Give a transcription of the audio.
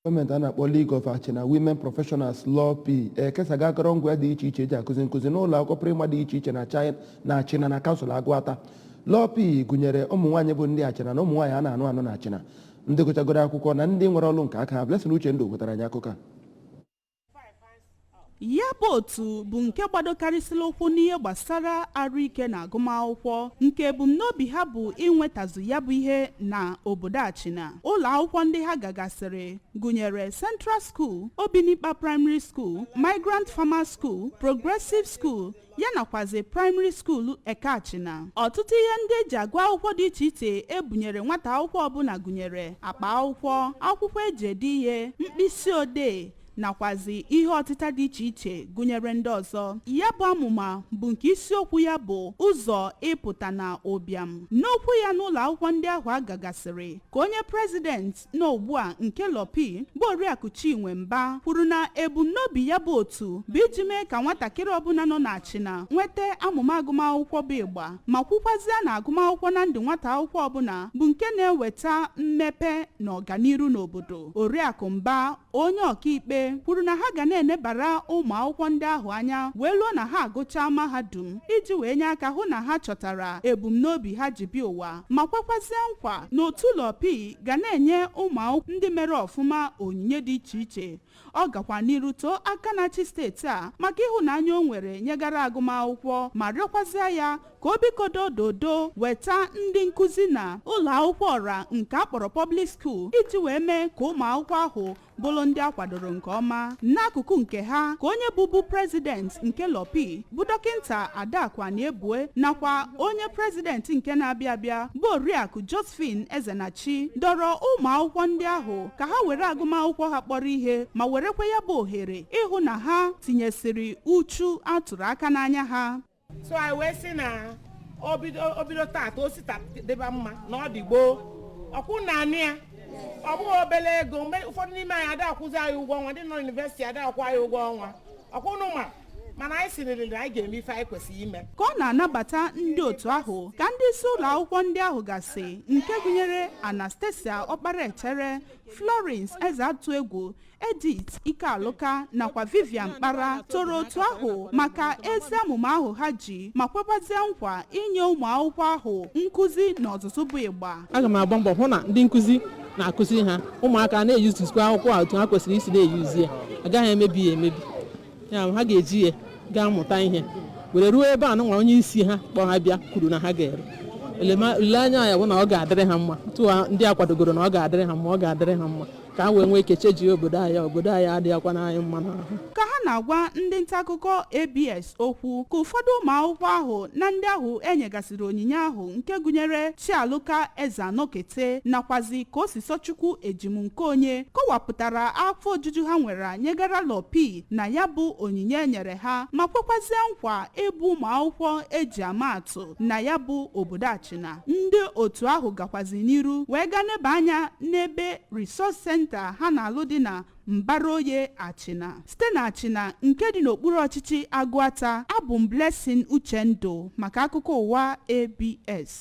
Gọọmenti a na-akpọ League of Achina Women Professionals, LAWPI, ekesaga akụrụngwa dị iche iche eji akụzi nkụzi n'ụlọ akwụkwọ praịmarị dị iche iche na China na Achina na kansụl Agụata. LAWPI gụnyere ụmụ nwaanyị bụ ndị Achina na ụmụ nwaanyị a na-anụ anụ na Achina, ndị gụchagoro akwụkwọ na ndị nwere ọrụ nke aka ha. Blessing Uchendu wetara anyị akụkọ a. Ya bụ otu bụ nke gbadokarịsịrị ụkwụ n'ihe gbasara arụike na agụmakwụkwọ, nke ebumnobi ha bụ inwetazu ya bụ ihe na obodo Achina. Ụlọ akwụkwọ ndị ha gagasịrị gụnyere Central School, Obinikpa Primary School, Migrant Farmer School, Progressive School, ya nakwazi Primary School Eke Achina. Ọtụtụ ihe ndị eji agụ akwụkwọ dị iche iche ebunyere nwata akwụkwọ ọbụla gụnyere akpa akwụkwọ, akwụkwọ eji ede ihe, mkpịsị odee, nakwazi ihe ọtịta dị iche iche, gụnyere ndị ọzọ. Ya bụ amụma bụ nke isiokwu ya bụ "Ụzọ ịpụta na ụbịam". N'okwu ya n'ụlọ akwụkwọ ndị ahụ a gagasịrị, ka onye president nọ ugbu a nke LAWPI, bụ Oriakụ Chinwe Mba, kwuru na ebumnobi ya bụ otu bụ iji mee ka nwatakịrị ọbụla nọ n'Achina nweta amụma agụmakwụkwọ bụ ịgba, ma kwukwazie na agụmakwụkwọ na ndụ nwata akwụkwọ ọbụla bụ nke na-eweta mmepe na ọganiru n'obodo. Oriakụ Mba, onye ọkaikpe, kwuru na ha ga na-enebara ụmụ akwụkwọ ndị ahụ anya wee lụọ na ha agụchaa mahadum, iji wee nye aka hụ na ha chọtara ebumnobi ha ji bịa ụwa, ma kwekwazie nkwa na otu LAWPI ga na-enye ụmụ akwụkwọ ndị mere ọfụma onyinye dị iche iche. Ọ gakwa n'iru too aka na-achị steeti a maka ịhụnanya o nwere nyegara agụmakwụkwọ, ma rịọkwazie ya ka o bikodo dodo weta ndị nkụzi na ụlọ akwụkwọ ọra nke a kpọrọ public school, iji wee mee ka ụmụ akwụkwọ ahụ bụrụ ndị a kwadoro nke ọma. N'akụkụ nke ha, ka onye bụbu president nke LAWPI, bụ Dọkịnta Adaku Aniebue, nakwa onye president nke na-abịa abịa, bụ Oriakụ Josephine Ezenachi, dọrọ ụmụ akwụkwọ ndị ahụ ka ha were agụmakwụkwọ ha kpọrọ ihe, ma werekwa ya bụ ohere ịhụ na ha tinyesịrị uchu atụrụ aka n'anya ha. So anyị wee sị na obido tata o sita dịba mma na ọ dị gboo ọkwụ naanị ya. Ọ bụghị obere ego. Mgbe ụfọdụ n'ime anyị ada akwụzi anyị ụgwọ ọnwa, ndị nọ yunivesiti ada akwụ anyị ụgwọ ọnwa ọkwụnụ, ma mana anyị sịrịrị na anyị ga-eme ife anyị kwesịrị ime. Ka ọ na-anabata ndị otu ahụ, ka ndị isi ụlọ akwụkwọ ndị ahụ gasị, nke gụnyere Anastasia Ọkpara-Echere, Florence Ezeatụegwu, Edith Ikealụka nakwa Vivian Kpara, toro otu ahụ maka ezi amụma ahụ ha ji, ma kwekwazie nkwa inye ụmụ akwụkwọ ahụ nkụzi na ọzụzụ bụ ịgba. Aga m agba mbọ hụ na ndị nkụzi na-akụzi ha, ụmụaka na-eyuzikwa akwụkwọ a otu ha kwesịrị isi na-eyuzi ya, agaghị emebi ya emebi. Ya ha ga-eji ya gaa mụta ihe were ruo ebe a nụnwa onye isi ha kpọọ ha bịa kwuru na ha ga-eru. Olileanya ya bụ na ọ ga-adịrị ha mma tụ ndị a kwadogoro na ọ ga-adịrị ha mma, ọ ga-adịrị ha mma, ka ha wee nwee ike chejie obodo anyị. Obodo anyị adịghịkwa n'anyị mma n'ahụ. Ka ha na-agwa ndị nta akụkọ ABS okwu, ka ụfọdụ ụmụ akwụkwọ ahụ na ndị ahụ enyegasịrị onyinye ahụ, nke gụnyere Chialụka Ezeanọkete nakwazi ka Osisochukwu Ejimnkeonye, kọwapụtara afọ ojuju ha nwere nyegara LAWPI na ya bụ onyinye enyere ha, ma kwekwazie nkwa ịbụ ụmụ akwụkwọ eji ama atụ na ya bụ obodo Achina. Ndị otu ahụ gakwazi n'iru wee gaa neba anya n'ebe resource center ha na-alụ dị na Mbaraoye Achina. Site na Achina nke dị n'okpuru ọchịchị Agụata, abụ m Blessing Uchendu maka akụkọ ụwa ABS.